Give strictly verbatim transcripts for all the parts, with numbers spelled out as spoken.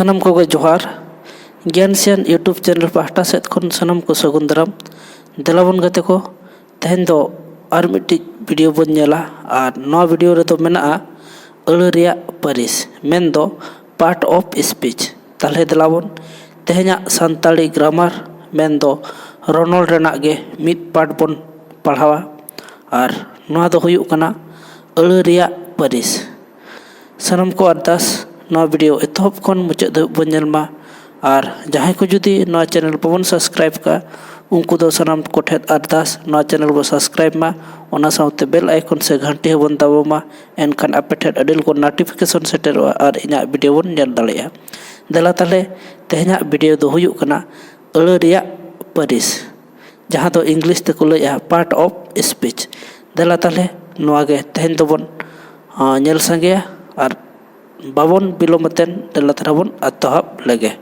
ᱥᱟᱱᱟᱢ ᱠᱚᱜᱮ ᱡᱚᱦᱟᱨ᱾ ᱜᱮᱭᱟᱱ ᱥᱮᱭᱟᱱ YouTube ᱪᱮᱱᱮᱞ ᱯᱟᱦᱴᱟ ᱥᱮᱫ ᱠᱷᱚᱱ ᱥᱟᱱᱟᱢ ᱠᱚ ᱥᱟᱹᱜᱩᱱ ᱫᱟᱨᱟᱢ᱾ ᱫᱮᱞᱟ ᱵᱚᱱ ᱜᱟᱛᱮ ᱠᱚ, ᱛᱮᱦᱮᱧ ᱫᱚ ᱟᱨ ᱢᱤᱫᱴᱤᱡ ᱵᱷᱤᱰᱤᱭᱳ ᱵᱚᱱ ᱧᱮᱞᱟ, ᱟᱨ ᱱᱚᱣᱟ ᱵᱷᱤᱰᱤᱭᱳ ᱨᱮᱫᱚ ᱢᱮᱱᱟᱜᱼᱟ ᱟᱹᱲᱟᱹ ᱨᱮᱭᱟᱜ ᱯᱟᱹᱨᱤᱥ, ᱢᱮᱱᱫᱚ part of speech᱾ ᱛᱟᱦᱞᱮ ᱫᱮᱞᱟ ᱵᱚᱱ ᱛᱮᱦᱮᱧᱟᱜ ᱥᱟᱱᱛᱟᱲᱤ ᱜᱨᱟᱢᱟᱨ, ᱢᱮᱱᱫᱚ ᱨᱚᱱᱚᱲ ᱨᱮᱱᱟᱜ ᱜᱮ ᱢᱤᱫ ᱯᱟᱴ ᱵᱚᱱ ᱯᱟᱲᱦᱟᱣᱟ, ᱟᱨ ᱱᱚᱣᱟ ᱫᱚ ᱦᱩᱭᱩᱜ ᱠᱟᱱᱟ ᱟᱹᱲᱟᱹ ᱨᱮᱭᱟᱜ ᱯᱟᱹᱨᱤᱥ᱾ ᱥᱟᱱᱟᱢ ᱠᱚ ᱟᱨᱫᱟᱥ, ᱱᱚᱣᱟ ᱵᱷᱤᱰᱤᱭᱳ ᱮᱛᱚᱦᱚᱵ ᱠᱷᱚᱱ ᱢᱩᱪᱟᱹᱫ ᱫᱷᱟᱹᱵᱤᱡ ᱵᱚᱱ ᱧᱮᱞ ᱢᱟ᱾ ᱟᱨ ᱡᱟᱦᱟᱸᱭ ᱠᱚ ᱡᱩᱫᱤ ᱱᱚᱣᱟ ᱪᱮᱱᱮᱞ ᱵᱟᱵᱚᱱ ᱥᱟᱵᱥᱠᱨᱟᱭᱤᱵ ᱠᱟᱜᱼᱟ, ᱩᱱᱠᱩ ᱫᱚ ᱥᱟᱱᱟᱢ ᱠᱚᱴᱷᱮᱱ ᱟᱨᱫᱟᱥ, ᱱᱚᱣᱟ ᱪᱮᱱᱮᱞ ᱵᱚ ᱥᱟᱵᱥᱠᱨᱟᱭᱤᱵ ᱢᱟ, ᱚᱱᱟ ᱥᱟᱶᱛᱮ ᱵᱮᱞ ᱟᱭᱠᱚᱱ ᱥᱮ ᱜᱷᱟᱱᱴᱤ ᱦᱚᱸᱵᱚᱱ ᱫᱟᱵᱟᱣ ᱢᱟ, ᱮᱱᱠᱷᱟᱱ ᱟᱯᱮ ᱴᱷᱮᱱ ᱟᱹᱰᱤ ᱞᱚᱜᱚᱱ ᱱᱳᱴᱤᱯᱷᱤᱠᱮᱥᱚᱱ ᱥᱮᱴᱮᱨᱚᱜᱼᱟ ᱟᱨ ᱤᱧᱟᱹᱜ ᱵᱷᱤᱰᱤᱭᱳ ᱵᱚᱱ ᱧᱮᱞ ᱫᱟᱲᱮᱭᱟᱜᱼᱟ᱾ ᱫᱮᱞᱟ ᱛᱟᱦᱞᱮ, ᱛᱮᱦᱮᱧᱟᱜ ᱵᱷᱤᱰᱤᱭᱳ ᱫᱚ ᱦᱩᱭᱩᱜ ᱠᱟᱱᱟ ᱟᱹᱲᱟᱹ ᱨᱮᱭᱟᱜ ᱯᱟᱹᱨᱤᱥ, ᱡᱟᱦᱟᱸ ᱫᱚ ᱤᱝᱞᱤᱥ ᱛᱮᱠᱚ ᱞᱟᱹᱭᱮᱜᱼᱟ part of speech᱾ ᱫᱮᱞᱟ ᱛᱟᱦᱞᱮ, ᱱᱚᱣᱟ ᱜᱮ ᱛᱮᱦᱮᱧ ᱫᱚᱵᱚᱱ, ᱟᱸ, ᱧᱮᱞ ᱥᱟᱸᱜᱮᱭᱟ, ᱟᱨ ᱵᱟᱵᱚᱱ ᱵᱤᱞᱚᱢ ᱟᱛᱮᱱ ᱫᱮᱞᱟ ᱛᱟᱦᱞᱮ ᱵᱚᱱ ᱮᱛᱚᱦᱚᱵ ᱞᱮᱜᱮ᱾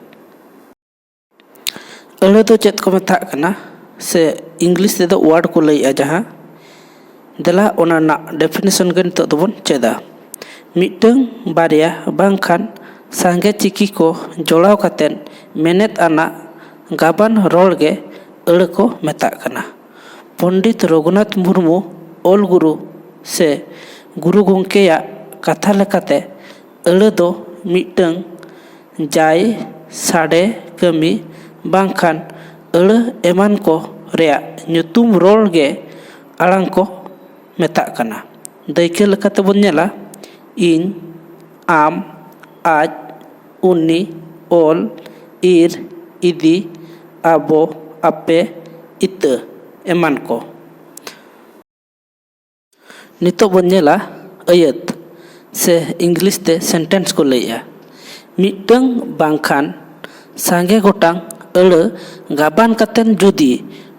ᱟᱹᱲᱟᱹ ᱫᱚ ᱪᱮᱫ ᱠᱚ ᱢᱮᱛᱟᱜ ᱠᱟᱱᱟ, ᱥᱮ ᱤᱝᱞᱤᱥ ᱛᱮᱫᱚ ᱣᱟᱨᱰ ᱠᱚ ᱞᱟᱹᱭᱮᱜᱼᱟ ᱡᱟᱦᱟᱸ, ᱫᱮᱞᱟ ᱚᱱᱟ ᱨᱮᱱᱟᱜ ᱰᱮᱯᱷᱤᱱᱮᱥᱚᱱ ᱜᱮ ᱱᱤᱛᱚᱜ ᱫᱚᱵᱚᱱ ᱪᱮᱫᱟ᱾ ᱢᱤᱫᱴᱟᱹᱝ, ᱵᱟᱨᱭᱟ, ᱵᱟᱝᱠᱷᱟᱱ ᱥᱟᱸᱜᱮ ᱪᱤᱠᱤ ᱠᱚ ᱡᱚᱲᱟᱣ ᱠᱟᱛᱮᱫ ᱢᱮᱱᱮᱫ ᱟᱱᱟᱜ ᱜᱟᱵᱟᱱ ᱨᱚᱲ ᱜᱮ ᱟᱹᱲᱟᱹ ᱠᱚ ᱢᱮᱛᱟᱜ ᱠᱟᱱᱟ᱾ ᱯᱚᱱᱰᱤᱛ ᱨᱚᱜᱷᱩᱱᱟᱛᱷ ᱢᱩᱨᱢᱩ, ᱚᱞ ᱜᱩᱨᱩ ᱥᱮ ᱜᱩᱨᱩ ᱜᱚᱢᱠᱮᱭᱟᱜ ᱠᱟᱛᱷᱟ ᱞᱮᱠᱟᱛᱮ, ᱟᱹᱲᱟᱹ ᱫᱚ ᱢᱤᱫᱴᱟᱹᱝ ᱡᱟᱭ, ᱥᱟᱰᱮ, ᱠᱟᱹᱢᱤ ᱵᱟᱝᱠᱷᱟᱱ ᱟᱹᱲᱟᱹ ᱮᱢᱟᱱ ᱠᱚ ᱨᱮᱭᱟᱜ ᱧᱩᱛᱩᱢ ᱨᱚᱲ ᱜᱮ ᱟᱲᱟᱝ ᱠᱚ ᱢᱮᱛᱟᱜ ᱠᱟᱱᱟ᱾ ᱫᱟᱹᱭᱠᱟᱹ ᱞᱮᱠᱟᱛᱮ ᱵᱚᱱ ᱧᱮᱞᱟ, ᱤᱧ, ᱟᱢ, ᱟᱡ, ᱩᱱᱤ, ᱚᱞ, ᱤᱨ, ᱤᱫᱤ, ᱟᱵᱚ, ᱟᱯᱮ, ᱤᱛᱟᱹ ᱮᱢᱟᱱ ᱠᱚ᱾ ᱱᱤᱛᱚᱜ ᱵᱚᱱ ᱧᱮᱞᱟ ᱟᱹᱭᱟᱹᱛ, ᱥᱮ ᱤᱝᱞᱤᱥ ᱛᱮ ᱥᱮᱱᱴᱮᱱᱥ ᱠᱚ ᱞᱟᱹᱭᱮᱜᱼᱟ᱾ ᱢᱤᱫᱴᱟᱹᱝ ᱵᱟᱝᱠᱷᱟᱱ ᱥᱟᱸᱜᱮ ᱜᱚᱴᱟᱝ ᱟᱹᱲᱟᱹ ᱜᱟᱵᱟᱱ ᱠᱟᱛᱮᱱ ᱡᱩᱫᱤ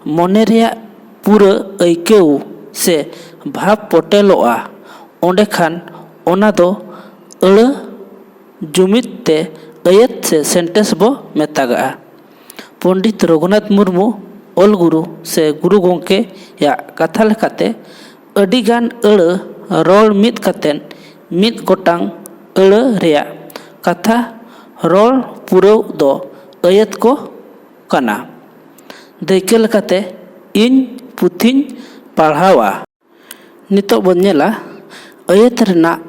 ᱢᱚᱱᱮ ᱨᱮᱭᱟᱜ ᱯᱩᱨᱟᱹ ᱟᱹᱭᱠᱟᱹᱣ ᱥᱮ ᱵᱷᱟᱵᱽ ᱯᱚᱴᱮᱞᱚᱜᱼᱟ, ᱚᱸᱰᱮ ᱠᱷᱟᱱ ᱚᱱᱟ ᱫᱚ ᱟᱹᱲᱟᱹ ᱡᱩᱢᱤᱫ ᱛᱮ ᱟᱹᱭᱟᱹᱛ ᱥᱮ ᱥᱮᱱᱴᱮᱱᱥ ᱵᱚ ᱢᱮᱛᱟᱜᱟᱜᱼᱟ᱾ ᱯᱚᱱᱰᱤᱛ ᱨᱚᱜᱷᱩᱱᱟᱛᱷ ᱢᱩᱨᱢᱩ, ᱚᱞ ᱜᱩᱨᱩ ᱥᱮ ᱜᱩᱨᱩ ᱜᱚᱢᱠᱮᱭᱟᱜ ᱠᱟᱛᱷᱟ ᱞᱮᱠᱟᱛᱮ, ᱟᱹᱰᱤᱜᱟᱱ ᱟᱹᱲᱟᱹ ᱨᱚᱲ ᱢᱤᱫ ᱠᱟᱛᱮᱱ ᱢᱤᱫ ᱜᱚᱴᱟᱝ ᱟᱹᱲᱟᱹ ᱨᱮᱭᱟᱜ ᱠᱟᱛᱷᱟ ᱨᱚᱲ ᱯᱩᱨᱟᱹᱣ ᱫᱚ ᱟᱹᱭᱟᱹᱛ ᱠᱚ ᱠᱟᱱᱟ᱾ ᱫᱟᱹᱭᱠᱟᱹ ᱞᱮᱠᱟᱛᱮ, ᱤᱧ ᱯᱩᱛᱷᱤᱧ ᱯᱟᱲᱦᱟᱣᱟ᱾ ᱱᱤᱛᱚᱜ ᱵᱚᱱ ᱧᱮᱞᱟ, ᱟᱹᱭᱟᱹᱛ ᱨᱮᱱᱟᱜ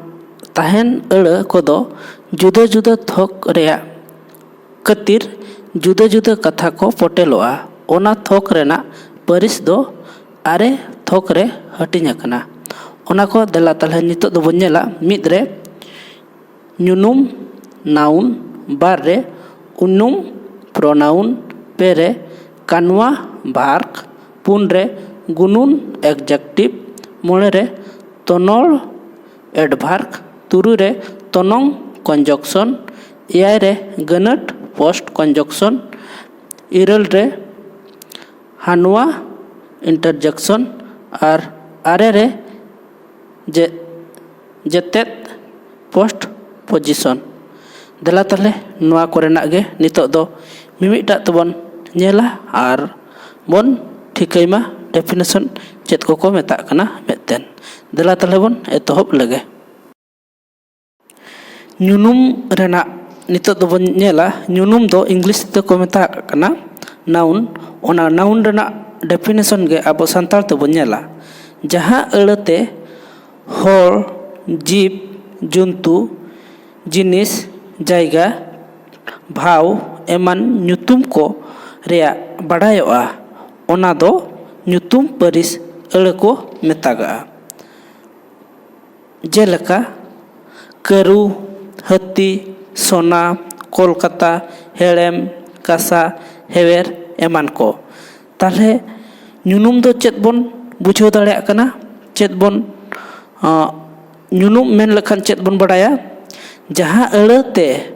ᱛᱟᱦᱮᱱ ᱟᱹᱲᱟᱹ ᱠᱚᱫᱚ ᱡᱩᱫᱟᱹ ᱡᱩᱫᱟᱹ ᱛᱷᱚᱠ ᱨᱮᱭᱟᱜ ᱠᱷᱟᱹᱛᱤᱨ ᱡᱩᱫᱟᱹ ᱡᱩᱫᱟᱹ ᱠᱟᱛᱷᱟ ᱠᱚ ᱯᱚᱴᱮᱞᱚᱜᱼᱟ᱾ ᱚᱱᱟ ᱛᱷᱚᱠ ᱨᱮᱱᱟᱜ ᱯᱟᱹᱨᱤᱥ ᱫᱚ ᱟᱨᱮ ᱛᱷᱚᱠ ᱨᱮ ᱦᱟᱹᱴᱤᱧ ᱟᱠᱟᱱᱟ᱾ ᱚᱱᱟ ᱠᱚ ᱫᱮᱞᱟ ᱛᱟᱦᱞᱮ ᱱᱤᱛᱚᱜ ᱫᱚᱵᱚᱱ ᱧᱮᱞᱟ᱾ ᱢᱤᱫ ᱨᱮ ᱧᱩᱱᱩᱢ, noun, ᱵᱟᱨ ᱨᱮ ᱩᱱᱩᱢ, pronoun, ᱯᱮ ᱨᱮ ᱠᱟᱱᱣᱟ, verb, ᱯᱩᱱ ᱨᱮ ᱜᱩᱱᱩᱱ, adjective, ᱢᱚᱬᱮ ᱨᱮ ᱛᱚᱱᱚᱞ, adverb, ᱛᱩᱨᱩᱭ ᱨᱮ ᱛᱚᱱᱚᱝ, conjunction, ᱮᱭᱟᱭ ᱨᱮ ᱜᱟᱹᱱᱟᱹᱴ, post conjunction, ᱤᱨᱟᱹᱞ ᱨᱮ ᱦᱟᱱᱣᱟ, interjection, ᱟᱨ ᱟᱨᱮ ᱨᱮ ᱡᱮ-, ᱡᱮᱛᱮᱫ, post position᱾ ᱫᱮᱞᱟ ᱛᱟᱦᱞᱮ ᱱᱚᱣᱟ ᱠᱚᱨᱮᱱᱟᱜ ᱜᱮ ᱱᱤᱛᱚᱜ ᱫᱚ ᱢᱤᱢᱤᱫᱴᱟᱜ ᱛᱮᱵᱚᱱ ᱧᱮᱞᱟ ᱟᱨ ᱵᱚᱱ ᱴᱷᱤᱠᱟᱹᱭ ᱢᱟ definition ᱪᱮᱫ ᱠᱚᱠᱚ ᱢᱮᱛᱟᱜ ᱠᱟᱱᱟ ᱢᱮᱱᱛᱮ᱾ ᱫᱮᱞᱟ ᱛᱟᱦᱞᱮ ᱵᱚᱱ ᱮᱛᱚᱦᱚᱵ ᱞᱮᱜᱮ᱾ ᱧᱩᱱᱩᱢ ᱨᱮᱱᱟᱜ ᱱᱤᱛᱚᱜ ᱫᱚᱵᱚᱱ ᱧᱮᱞᱟ᱾ ᱧᱩᱱᱩᱢ ᱫᱚ English ᱛᱮᱠᱚ ᱢᱮᱛᱟᱜ ᱠᱟᱱᱟ noun᱾ ᱚᱱᱟ noun ᱨᱮᱱᱟᱜ definition ᱜᱮ ᱟᱵᱚ ᱥᱟᱱᱛᱟᱲ ᱛᱮᱵᱚᱱ ᱧᱮᱞᱟ᱾ ᱡᱟᱦᱟᱸ ᱟᱹᱲᱟᱹᱛᱮ ᱦᱚᱲ, ᱡᱤᱵᱽ, ᱡᱚᱱᱛᱩ, ᱡᱤᱱᱤᱥ, ᱡᱟᱭᱜᱟ, ᱵᱷᱟᱣ ᱮᱢᱟᱱ ᱧᱩᱛᱩᱢ ᱠᱚ ᱨᱮᱭᱟᱜ ᱵᱟᱰᱟᱭᱚᱜᱼᱟ, ᱚᱱᱟ ᱫᱚ ᱧᱩᱛᱩᱢ ᱯᱟᱹᱨᱤᱥ ᱟᱹᱲᱟᱹ ᱠᱚ ᱢᱮᱛᱟᱜᱟᱜᱼᱟ᱾ ᱡᱮᱞᱮᱠᱟ ᱠᱟᱹᱨᱩ, ᱦᱟᱹᱛᱤ, ᱥᱚᱱᱟ, ᱠᱚᱞᱠᱟᱛᱟ, ᱦᱮᱲᱮᱢ, ᱠᱟᱥᱟ, ᱦᱮᱣᱮᱨ ᱮᱢᱟᱱ ᱠᱚ᱾ ᱛᱟᱦᱞᱮ ᱧᱩᱱᱩᱢ ᱫᱚ ᱪᱮᱫ ᱵᱚᱱ ᱵᱩᱡᱷᱟᱹᱣ ᱫᱟᱲᱮᱭᱟᱜ ᱠᱟᱱᱟ? ᱪᱮᱫ ᱵᱚᱱ, ᱟᱸ, ᱧᱩᱱᱩᱢ ᱢᱮᱱ ᱞᱮᱠᱷᱟᱱ ᱪᱮᱫ ᱵᱚᱱ ᱵᱟᱰᱟᱭᱟ? ᱡᱟᱦᱟᱸ ᱟᱹᱲᱟᱹ ᱛᱮ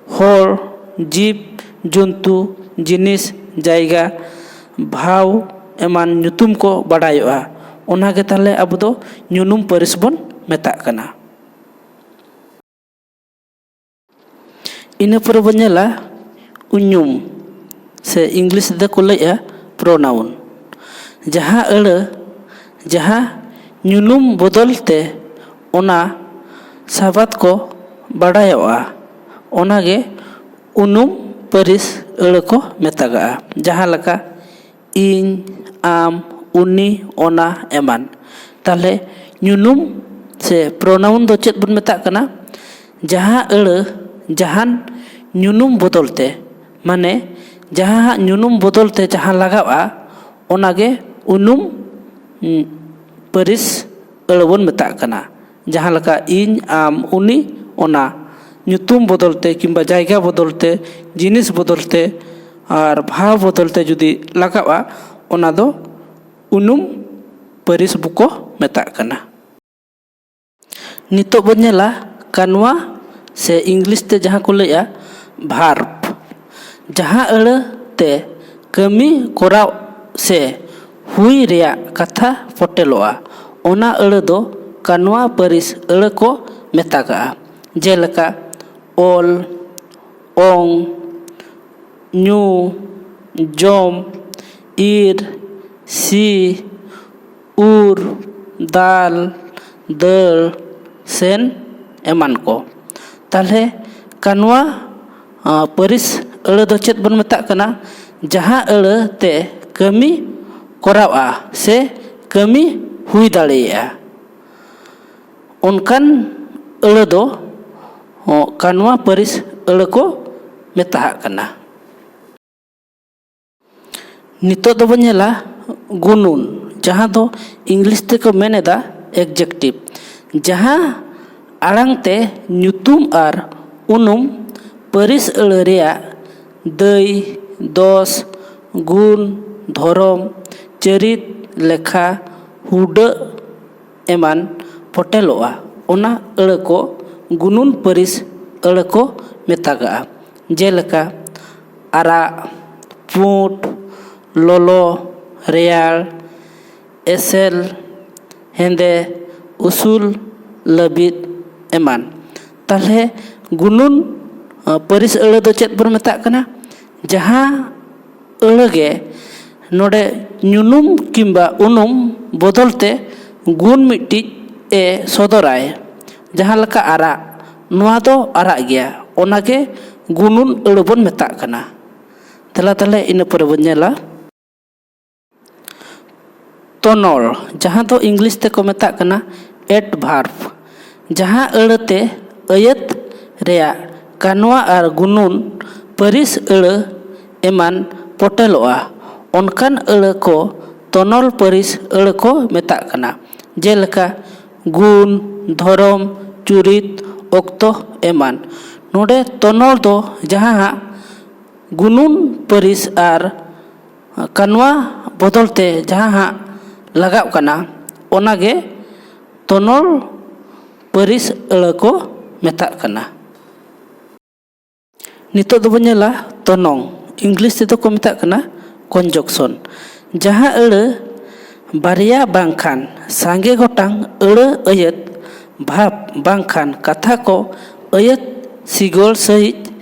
ᱦᱚᱲ, ᱡᱤᱵᱽ, ᱡᱚᱱᱛᱩ, ᱡᱤᱱᱤᱥ, ᱡᱟᱭᱜᱟ, ᱵᱷᱟᱣ ᱮᱢᱟᱱ ᱧᱩᱛᱩᱢ ᱠᱚ ᱵᱟᱰᱟᱭᱚᱜᱼᱟ, ᱚᱱᱟ ᱜᱮ ᱛᱟᱦᱞᱮ ᱟᱵᱚ ᱫᱚ ᱧᱩᱱᱩᱢ ᱯᱟᱹᱨᱤᱥ ᱵᱚᱱ ᱢᱮᱛᱟᱜ ᱠᱟᱱᱟ᱾ ᱤᱱᱟᱹ ᱯᱚᱨᱮ ᱵᱚᱱ ᱧᱮᱞᱟ ᱩᱧᱩᱢ, ᱥᱮ English ᱛᱮᱫᱚ ᱠᱚ ᱞᱟᱹᱭᱮᱜᱼᱟ pronoun᱾ ᱡᱟᱦᱟᱸ ᱟᱹᱲᱟᱹ, ᱡᱟᱦᱟᱸ ᱧᱩᱱᱩᱢ ᱵᱚᱫᱚᱞ ᱛᱮ ᱚᱱᱟ ᱥᱟᱵᱟᱫ ᱠᱚ ᱵᱟᱰᱟᱭᱚᱜᱼᱟ, ᱚᱱᱟ ᱜᱮ ᱩᱱᱩᱢ ᱯᱟᱹᱨᱤᱥ ᱟᱹᱲᱟᱹ ᱠᱚ ᱢᱮᱛᱟᱜᱟᱜᱼᱟ᱾ ᱡᱟᱦᱟᱸ ᱞᱮᱠᱟ ᱤᱧ, ᱟᱢ, ᱩᱱᱤ, ᱚᱱᱟ ᱮᱢᱟᱱ᱾ ᱛᱟᱦᱚᱞᱮ ᱧᱩᱱᱩᱢ ᱥᱮ ᱯᱨᱚᱱᱟᱣᱩᱱ ᱫᱚ ᱪᱮᱫ ᱵᱚᱱ ᱢᱮᱛᱟᱜ ᱠᱟᱱᱟ? ᱡᱟᱦᱟᱸ ᱟᱹᱲᱟᱹ ᱡᱟᱦᱟᱱ ᱧᱩᱱᱩᱢ ᱵᱚᱫᱚᱞ ᱛᱮ, ᱢᱟᱱᱮ ᱡᱟᱦᱟᱸ ᱦᱟᱸᱜ ᱧᱩᱱᱩᱢ ᱵᱚᱫᱚᱞ ᱛᱮ ᱡᱟᱦᱟᱸ ᱞᱟᱜᱟᱜᱼᱟ, ᱚᱱᱟᱜᱮ ᱩᱱᱩᱢ, ᱩᱸ, ᱯᱟᱹᱨᱤᱥ ᱟᱹᱲᱟᱹ ᱵᱚᱱ ᱢᱮᱛᱟᱜ ᱠᱟᱱᱟ᱾ ᱡᱟᱦᱟᱸ ᱞᱮᱠᱟ ᱤᱧ, ᱟᱢ, ᱩᱱᱤ, ᱚᱱᱟ ᱧᱩᱛᱩᱢ ᱵᱚᱫᱚᱞ ᱛᱮ ᱠᱤᱝᱵᱟ ᱡᱟᱭᱜᱟ ᱵᱚᱫᱚᱞ ᱛᱮ, ᱡᱤᱱᱤᱥ ᱵᱚᱫᱚᱞ ᱛᱮ ᱟᱨ ᱵᱷᱟᱣ ᱵᱚᱫᱚᱞ ᱛᱮ ᱡᱩᱫᱤ ᱞᱟᱜᱟᱜᱼᱟ, ᱚᱱᱟ ᱫᱚ ᱩᱱᱩᱢ ᱯᱟᱹᱨᱤᱥ ᱵᱚᱠᱚ ᱢᱮᱛᱟᱜ ᱠᱟᱱᱟ᱾ ᱱᱤᱛᱚᱜ ᱵᱚᱱ ᱧᱮᱞᱟ ᱠᱟᱱᱣᱟ ᱥᱮ ᱤᱝᱞᱤᱥ ᱛᱮ ᱡᱟᱦᱟᱸ ᱠᱚ ᱞᱟᱹᱭᱟ verb᱾ ᱡᱟᱦᱟᱸ ᱟᱹᱲᱟᱹ ᱛᱮ ᱠᱟᱹᱢᱤ ᱠᱚᱨᱟᱣ ᱥᱮ ᱦᱩᱭ ᱨᱮᱭᱟᱜ ᱠᱟᱛᱷᱟ ᱯᱷᱚᱴᱮᱞᱚᱜᱼᱟ, ᱚᱱᱟ ᱟᱹᱲᱟᱹ ᱫᱚ ᱠᱟᱱᱣᱟ ᱯᱟᱹᱨᱤᱥ ᱟᱹᱲᱟᱹ ᱠᱚ ᱢᱮᱛᱟᱜᱟᱜᱼᱟ᱾ ᱡᱮᱞᱮᱠᱟ ᱚᱞ, ᱚᱝ, ᱧᱩ, ᱡᱚᱢ, ᱤᱨ, ᱥᱤ, ᱩᱨ, ᱫᱟᱞ, ᱫᱟᱹᱲ, ᱥᱮᱱ ᱮᱢᱟᱱ ᱠᱚ᱾ ᱛᱟᱦᱚᱞᱮ ᱠᱟᱱᱣᱟ, ᱟᱸ, ᱯᱟᱹᱨᱤᱥ ᱟᱹᱲᱟᱹ ᱫᱚ ᱪᱮᱫ ᱵᱚᱱ ᱢᱮᱛᱟᱜ ᱠᱟᱱᱟ? ᱡᱟᱦᱟᱸ ᱟᱹᱲᱟᱹ ᱛᱮ ᱠᱟᱹᱢᱤ ᱠᱚᱨᱟᱣᱼᱟ ᱥᱮ ᱠᱟᱹᱢᱤ ᱦᱩᱭ ᱫᱟᱲᱮᱭᱟᱜᱼᱟ, ᱚᱱᱠᱟᱱ ᱟᱹᱲᱟᱹ ᱫᱚ, ᱚ, ᱠᱟᱱᱣᱟ ᱯᱟᱹᱨᱤᱥ ᱟᱹᱲᱟᱹ ᱠᱚ ᱢᱮᱛᱟᱜ ᱠᱟᱱᱟ᱾ ᱱᱤᱛᱚᱜ ᱫᱚᱵᱚᱱ ᱧᱮᱞᱟ ᱜᱩᱱᱩᱱ, ᱡᱟᱦᱟᱸ ᱫᱚ ᱤᱝᱞᱤᱥ ᱛᱮᱠᱚ ᱢᱮᱱ ᱮᱫᱟ adjective᱾ ᱡᱟᱦᱟᱸ ᱟᱲᱟᱝ ᱛᱮ ᱧᱩᱛᱩᱢ ᱟᱨ ᱩᱱᱩᱢ ᱯᱟᱹᱨᱤᱥ ᱟᱹᱲᱟᱹ ᱨᱮᱭᱟᱜ ᱫᱟᱹᱭ, ᱫᱚᱥ, ᱜᱩᱱ, ᱫᱷᱚᱨᱚᱢ, ᱪᱟᱹᱨᱤᱛ, ᱞᱮᱠᱷᱟ, ᱦᱩᱰᱟᱹᱜ ᱮᱢᱟᱱ ᱯᱷᱚᱴᱮᱞᱚᱜᱼᱟ, ᱚᱱᱟ ᱟᱹᱲᱟᱹ ᱠᱚ ᱜᱩᱱᱩᱱ ᱯᱟᱹᱨᱤᱥ ᱟᱹᱲᱟᱹ ᱠᱚ ᱢᱮᱛᱟᱜᱟᱜᱼᱟ᱾ ᱡᱮᱞᱮᱠᱟ ᱟᱨᱟᱜ, ᱯᱩᱸᱰ, ᱞᱚᱞᱚ, ᱨᱮᱭᱟᱲ, ᱮᱥᱮᱞ, ᱦᱮᱸᱫᱮ, ᱩᱥᱩᱞ, ᱞᱟᱹᱵᱤᱫ ᱮᱢᱟᱱ᱾ ᱛᱟᱦᱚᱞᱮ ᱜᱩᱱᱩᱱ, ᱟᱸ, ᱯᱟᱹᱨᱤᱥ ᱟᱹᱲᱟᱹ ᱫᱚ ᱪᱮᱫ ᱵᱚᱱ ᱢᱮᱛᱟᱜ ᱠᱟᱱᱟ? ᱡᱟᱦᱟᱸ ᱟᱹᱲᱟᱹ ᱜᱮ ᱱᱚᱰᱮ ᱧᱩᱱᱩᱢ ᱠᱤᱝᱵᱟ ᱩᱱᱩᱢ ᱵᱚᱫᱚᱞ ᱛᱮ ᱜᱩᱱ ᱢᱤᱫᱴᱤᱡ ᱮ ᱥᱚᱫᱚᱨᱟᱭ᱾ ᱡᱟᱦᱟᱸ ᱞᱮᱠᱟ ᱟᱨᱟᱜ, ᱱᱚᱣᱟ ᱫᱚ ᱟᱨᱟᱜ ᱜᱮᱭᱟ, ᱚᱱᱟᱜᱮ ᱜᱩᱱᱩᱱ ᱟᱹᱲᱟᱹ ᱵᱚᱱ ᱢᱮᱛᱟᱜ ᱠᱟᱱᱟ᱾ ᱫᱮᱞᱟ ᱛᱟᱦᱞᱮ ᱤᱱᱟᱹ ᱯᱚᱨᱮ ᱵᱚᱱ ᱧᱮᱞᱟ ᱛᱚᱱᱚᱞ, ᱡᱟᱦᱟᱸ ᱫᱚ ᱤᱝᱞᱤᱥ ᱛᱮᱠᱚ ᱢᱮᱛᱟᱜ ᱠᱟᱱᱟ adverb, ᱡᱟᱦᱟᱸ ᱟᱹᱲᱟᱹ ᱛᱮ ᱟᱹᱭᱟᱹᱛ ᱨᱮᱭᱟᱜ ᱠᱟᱱᱣᱟ ᱟᱨ ᱜᱩᱱᱩᱱ ᱯᱟᱹᱨᱤᱥ ᱟᱹᱲᱟᱹ ᱮᱢᱟᱱ ᱯᱚᱴᱮᱞᱚᱜᱼᱟ, ᱚᱱᱠᱟᱱ ᱟᱹᱲᱟᱹ ᱠᱚ ᱛᱚᱱᱚᱞ ᱯᱟᱹᱨᱤᱥ ᱟᱹᱲᱟᱹ ᱠᱚ ᱢᱮᱛᱟᱜ ᱠᱟᱱᱟ, ᱡᱮᱞᱮᱠᱟ ᱜᱩᱱ, ᱫᱷᱚᱨᱚᱢ, ᱪᱩᱨᱤᱛ, ᱚᱠᱛᱚ ᱮᱢᱟᱱ᱾ ᱱᱚᱰᱮ ᱛᱚᱱᱚᱞ ᱫᱚ ᱡᱟᱦᱟᱸ ᱦᱟᱸᱜ ᱜᱩᱱᱩᱱ ᱯᱟᱹᱨᱤᱥ ᱟᱨ ᱠᱟᱱᱣᱟ ᱵᱚᱫᱚᱞ ᱛᱮ ᱡᱟᱦᱟᱸ ᱦᱟᱸᱜ ᱞᱟᱜᱟᱜ ᱠᱟᱱᱟ, ᱚᱱᱟᱜᱮ ᱛᱚᱱᱚᱞ ᱯᱟᱹᱨᱤᱥ ᱟᱹᱲᱟᱹ ᱠᱚ ᱢᱮᱛᱟᱜ ᱠᱟᱱᱟ᱾ ᱱᱤᱛᱚᱜ ᱫᱚᱵᱚᱱ ᱧᱮᱞᱟ ᱛᱚᱱᱚᱝ, ᱤᱝᱞᱤᱥ ᱛᱮᱫᱚ ᱠᱚ ᱢᱮᱛᱟᱜ ᱠᱟᱱᱟ conjunction, ᱡᱟᱦᱟᱸ ᱟᱹᱲᱟᱹ ᱵᱟᱨᱭᱟ ᱵᱟᱝᱠᱷᱟᱱ ᱥᱟᱸᱜᱮ ᱜᱚᱴᱟᱝ ᱟᱹᱲᱟᱹ ᱟᱹᱭᱟᱹᱛ ᱵᱷᱟᱵᱽ ᱵᱟᱝᱠᱷᱟᱱ ᱠᱟᱛᱷᱟ ᱠᱚ ᱟᱹᱭᱟᱹᱛ ᱥᱤᱜᱚᱞ ᱥᱟᱹᱦᱤᱡ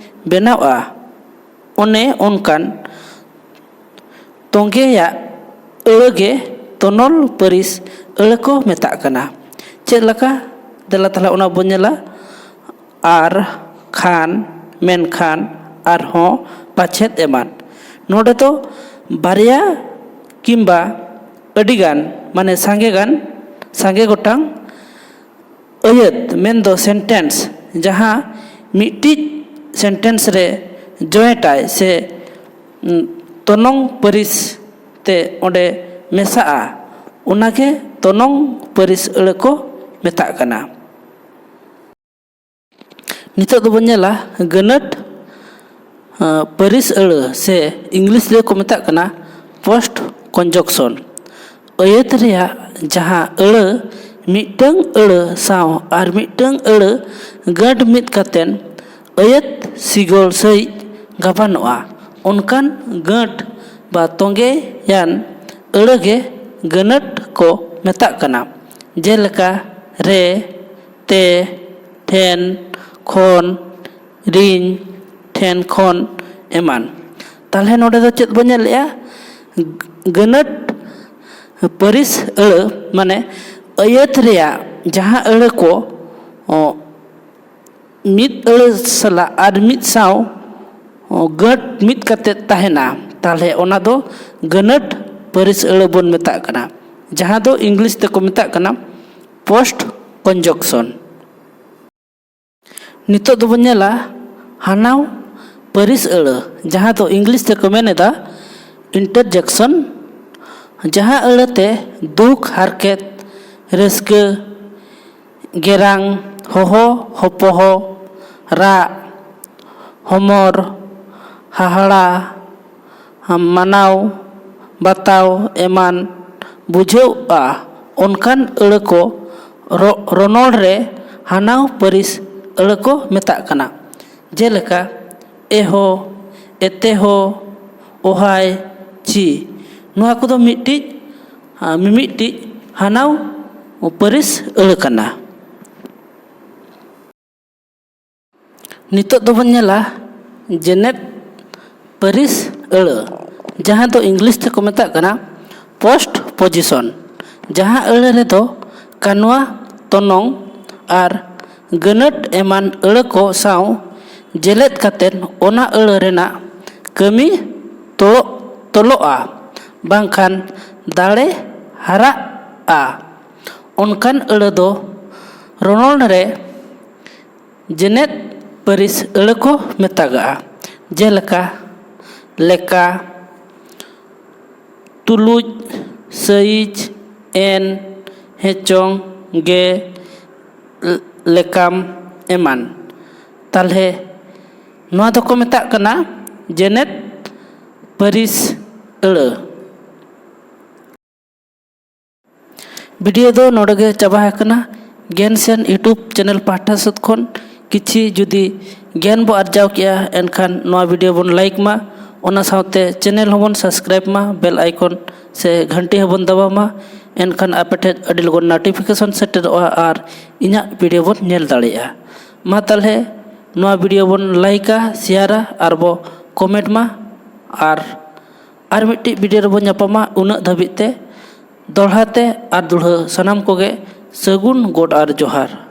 ᱵᱮᱱᱟᱣᱼᱟ᱾ ᱚᱱᱮ ᱚᱱᱠᱟᱱ ᱛᱚᱸᱜᱮᱭᱟᱜ ᱟᱹᱲᱟᱹ ᱜᱮ ᱛᱚᱱᱚᱞ ᱯᱟᱹᱨᱤᱥ ᱟᱹᱲᱟᱹ ᱠᱚ ᱢᱮᱛᱟᱜ ᱠᱟᱱᱟ᱾ ᱪᱮᱫ ᱞᱮᱠᱟ? ᱫᱮᱞᱟ ᱛᱟᱦᱞᱮ ᱚᱱᱟ ᱵᱚᱱ ᱧᱮᱞᱟ᱾ ᱟᱨ, ᱠᱷᱟᱱ, ᱢᱮᱱᱠᱷᱟᱱ, ᱟᱨᱦᱚᱸ, ᱯᱟᱪᱷᱮᱫ ᱮᱢᱟᱱ᱾ ᱱᱚᱰᱮ ᱫᱚ ᱵᱟᱨᱭᱟ ᱠᱤᱢᱵᱟ ᱟᱹᱰᱤᱜᱟᱱ, ᱢᱟᱱᱮ ᱥᱟᱸᱜᱮ ᱜᱟᱱ, ᱥᱟᱸᱜᱮ ᱜᱚᱴᱟᱝ ᱟᱹᱭᱟᱹᱛ ᱢᱮᱱᱫᱚ sentence, ᱡᱟᱦᱟᱸ ᱢᱤᱫᱴᱤᱡ sentence ᱨᱮ joint ᱟᱭ ᱥᱮ, ᱩᱸ, ᱛᱚᱱᱚᱝ ᱯᱟᱹᱨᱤᱥ ᱛᱮ ᱚᱸᱰᱮ ᱢᱮᱥᱟᱜᱼᱟ, ᱚᱱᱟᱜᱮ ᱛᱚᱱᱚᱝ ᱯᱟᱹᱨᱤᱥ ᱟᱹᱲᱟᱹ ᱠᱚ ᱢᱮᱛᱟᱜ ᱠᱟᱱᱟ᱾ ᱱᱤᱛᱚᱜ ᱫᱚᱵᱚᱱ ᱧᱮᱞᱟ ᱜᱟᱹᱱᱟᱹᱴ, ᱟᱸ, ᱯᱟᱹᱨᱤᱥ ᱟᱹᱲᱟᱹ ᱥᱮ ᱤᱝᱞᱤᱥ ᱨᱮᱠᱚ ᱢᱮᱛᱟᱜ ᱠᱟᱱᱟ post conjunction᱾ ᱟᱹᱭᱟᱹᱛ ᱨᱮᱭᱟᱜ ᱡᱟᱦᱟᱸ ᱟᱹᱲᱟᱹ ᱢᱤᱫᱴᱟᱹᱝ ᱟᱹᱲᱟᱹ ᱥᱟᱶ ᱟᱨ ᱢᱤᱫᱴᱟᱹᱝ ᱟᱹᱲᱟᱹ ᱜᱟᱹᱴ ᱢᱤᱫ ᱠᱟᱛᱮᱱ ᱟᱹᱭᱟᱹᱛ ᱥᱤᱜᱚᱞ ᱥᱟᱹᱦᱤᱡ ᱜᱟᱵᱟᱱᱚᱜᱼᱟ, ᱚᱱᱠᱟᱱ ᱜᱟᱹᱴ ᱵᱟ ᱛᱚᱸᱜᱮᱭᱟᱱ ᱟᱹᱲᱟᱹ ᱜᱮ ᱜᱟᱹᱱᱟᱹᱴ ᱠᱚ ᱢᱮᱛᱟᱜ ᱠᱟᱱᱟ᱾ ᱡᱮᱞᱮᱠᱟ ᱨᱮ, ᱛᱮ, ᱴᱷᱮᱱ, ᱠᱷᱚᱱ, ᱨᱤᱧ, ᱴᱷᱮᱱ ᱠᱷᱚᱱ ᱮᱢᱟᱱ᱾ ᱛᱟᱦᱞᱮ ᱱᱚᱰᱮ ᱫᱚ ᱪᱮᱫ ᱵᱚᱱ ᱧᱮᱞᱮᱜᱼᱟ? ᱜᱟᱹᱱᱟᱹᱴ ᱯᱟᱹᱨᱤᱥ ᱟᱹᱲᱟᱹ, ᱢᱟᱱᱮ ᱟᱹᱭᱟᱹᱛ ᱨᱮᱭᱟᱜ ᱡᱟᱦᱟᱸ ᱟᱹᱲᱟᱹ ᱠᱚ, ᱚ, ᱢᱤᱫ ᱟᱹᱲᱟᱹ ᱥᱟᱞᱟᱜ ᱟᱨ ᱢᱤᱫ ᱥᱟᱶ ᱜᱟᱹᱴ ᱢᱤᱫ ᱠᱟᱛᱮ ᱛᱟᱦᱮᱱᱟ, ᱛᱟᱦᱚᱞᱮ ᱚᱱᱟ ᱫᱚ ᱜᱟᱹᱱᱟᱹᱴ ᱯᱟᱹᱨᱤᱥ ᱟᱹᱲᱟᱹ ᱵᱚᱱ ᱢᱮᱛᱟᱜ ᱠᱟᱱᱟ, ᱡᱟᱦᱟᱸ ᱫᱚ ᱤᱝᱞᱤᱥ ᱛᱮᱠᱚ ᱢᱮᱛᱟᱜ ᱠᱟᱱᱟ post conjunction᱾ ᱱᱤᱛᱚᱜ ᱫᱚᱵᱚᱱ ᱧᱮᱞᱟ ᱦᱟᱱᱟᱣ ᱯᱟᱹᱨᱤᱥ ᱟᱹᱲᱟᱹ, ᱡᱟᱦᱟᱸ ᱫᱚ ᱤᱝᱞᱤᱥ ᱛᱮᱠᱚ ᱢᱮᱱ ᱮᱫᱟ interjection, ᱡᱟᱦᱟᱸ ᱟᱹᱲᱟᱹᱛᱮ ᱫᱩᱠ, ᱦᱟᱨᱠᱮᱛ, ᱨᱟᱹᱥᱠᱟᱹ, ᱜᱮᱨᱟᱝ, ᱦᱚᱦᱚ, ᱦᱚᱯᱚᱦᱚ, ᱨᱟᱜ, ᱦᱚᱢᱚᱨ, ᱦᱟᱦᱟᱲᱟ, ᱢᱟᱱᱟᱣ ᱵᱟᱛᱟᱣ ᱮᱢᱟᱱ ᱵᱩᱡᱷᱟᱹᱜᱼᱟ, ᱚᱱᱠᱟᱱ ᱟᱹᱲᱟᱹ ᱠᱚ ᱨᱚ-, ᱨᱚᱱᱚᱲ ᱨᱮ ᱦᱟᱱᱟᱣ ᱯᱟᱹᱨᱤᱥ ᱟᱹᱲᱟᱹ ᱠᱚ ᱢᱮᱛᱟᱜ ᱠᱟᱱᱟ᱾ ᱡᱮᱞᱮᱠᱟ, ᱮᱦᱚ, ᱮᱛᱮᱦᱚ, ᱚᱦᱟᱭ, ᱪᱤ᱾ ᱱᱚᱣᱟ ᱠᱚᱫᱚ ᱢᱤᱫᱴᱤᱡ, ᱟ, ᱢᱤᱢᱤᱫᱴᱤᱡ ᱦᱟᱱᱟᱣ ᱯᱟᱹᱨᱤᱥ ᱟᱹᱲᱟᱹ ᱠᱟᱱᱟ᱾ ᱱᱤᱛᱚᱜ ᱫᱚᱵᱚᱱ ᱧᱮᱞᱟ ᱡᱮᱱᱮᱛ ᱯᱟᱹᱨᱤᱥ ᱟᱹᱲᱟᱹ, ᱡᱟᱦᱟᱸ ᱫᱚ ᱤᱝᱞᱤᱥ ᱛᱮᱠᱚ ᱢᱮᱛᱟᱜ ᱠᱟᱱᱟ post position, ᱡᱟᱦᱟᱸ ᱟᱹᱲᱟᱹ ᱨᱮᱫᱚ ᱠᱟᱱᱣᱟ, ᱛᱚᱱᱚᱝ ᱟᱨ ᱜᱟᱹᱱᱟᱹᱴ ᱮᱢᱟᱱ ᱟᱹᱲᱟᱹ ᱠᱚ ᱥᱟᱶ ᱡᱮᱞᱮᱫ ᱠᱟᱛᱮᱫ ᱚᱱᱟ ᱟᱹᱲᱟᱹ ᱨᱮᱱᱟᱜ ᱠᱟᱹᱢᱤ ᱛᱚᱞᱚᱜ, ᱛᱚᱞᱚᱜᱼᱟ, ᱵᱟᱝᱠᱷᱟᱱ ᱫᱟᱲᱮ ᱦᱟᱨᱟᱜᱼᱟ᱾ ᱚᱱᱠᱟᱱ ᱟᱹᱲᱟᱹ ᱫᱚ ᱨᱚᱱᱚᱲ ᱨᱮ ᱡᱮᱱᱮᱛ ᱯᱟᱹᱨᱤᱥ ᱟᱹᱲᱟᱹ ᱠᱚ ᱢᱮᱛᱟᱜᱟᱜᱼᱟ, ᱡᱮᱞᱮᱠᱟ, ᱞᱮᱠᱟ, ᱛᱩᱞᱩᱡ, ᱥᱟᱹᱭᱤᱡ, ᱮᱱ, ᱦᱮᱸᱪᱚᱝ, ᱜᱮ, ᱞᱮᱠᱟᱢ, ᱮᱢᱟᱱ᱾ ᱛᱟᱞᱦᱮ ᱱᱚᱣᱟ ᱫᱚᱠᱚ ᱢᱮᱛᱟᱜ ᱠᱟᱱᱟ ᱡᱮᱱᱮᱛ ᱯᱟᱹᱨᱤᱥ ᱟᱹᱲᱟᱹ᱾ ᱵᱷᱤᱰᱤᱭᱳ ᱫᱚ ᱱᱚᱰᱮ ᱜᱮ ᱪᱟᱵᱟ ᱟᱠᱟᱱᱟ᱾ ᱜᱮᱱ ᱥᱮᱱ YouTube ᱪᱮᱱᱮᱞ ᱯᱟᱦᱴᱟ ᱥᱮᱫ ᱠᱷᱚᱱ ᱠᱤᱪᱷᱤ ᱡᱩᱫᱤ ᱜᱮᱱ ᱵᱚ ᱟᱨᱡᱟᱣ ᱠᱮᱜᱼᱟ, ᱮᱱᱠᱷᱟᱱ ᱱᱚᱣᱟ ᱵᱷᱤᱰᱤᱭᱳ ᱵᱚᱱ ᱞᱟᱭᱤᱠ ᱢᱟ, ᱚᱱᱟ ᱥᱟᱶᱛᱮ ᱪᱮᱱᱮᱞ ᱦᱚᱸᱵᱚᱱ ᱥᱟᱵᱥᱠᱨᱟᱭᱤᱵ ᱢᱟ, ᱵᱮᱞ ᱟᱭᱠᱚᱱ ᱥᱮ ᱜᱷᱟᱱᱴᱤ ᱦᱚᱸᱵᱚᱱ ᱫᱟᱵᱟᱣ ᱢᱟ, ᱮᱱᱠᱷᱟᱱ ᱟᱯᱮ ᱴᱷᱮᱱ ᱟᱹᱰᱤ ᱞᱚᱜᱚᱱ ᱱᱳᱴᱤᱯᱷᱤᱠᱮᱥᱚᱱ ᱥᱮᱴᱮᱨᱚᱜᱼᱟ ᱟᱨ ᱤᱧᱟᱹᱜ ᱵᱷᱤᱰᱤᱭᱳ ᱵᱚᱱ ᱧᱮᱞ ᱫᱟᱲᱮᱭᱟᱜᱼᱟ᱾ ᱢᱟ ᱛᱟᱦᱚᱞᱮ ᱱᱚᱣᱟ ᱵᱷᱤᱰᱤᱭᱳ ᱵᱚᱱ ᱞᱟᱭᱤᱠᱟ, ᱥᱮᱭᱟᱨᱟ ᱟᱨ ᱵᱚ ᱠᱚᱢᱮᱱᱴ ᱢᱟ, ᱟᱨ ᱟᱨ ᱢᱤᱫᱴᱤᱡ ᱵᱷᱤᱰᱤᱭᱳ ᱨᱮᱵᱚᱱ ᱧᱟᱯᱟᱢᱟ᱾ ᱩᱱᱟᱹᱜ ᱫᱷᱟᱹᱵᱤᱡ ᱛᱮ ᱫᱚᱦᱲᱟ ᱛᱮ ᱟᱨ ᱫᱩᱲᱦᱟᱹ ᱥᱟᱱᱟᱢ ᱠᱚᱜᱮ ᱥᱟᱹᱜᱩᱱ ᱜᱚᱰ ᱟᱨ ᱡᱚᱦᱟᱨ᱾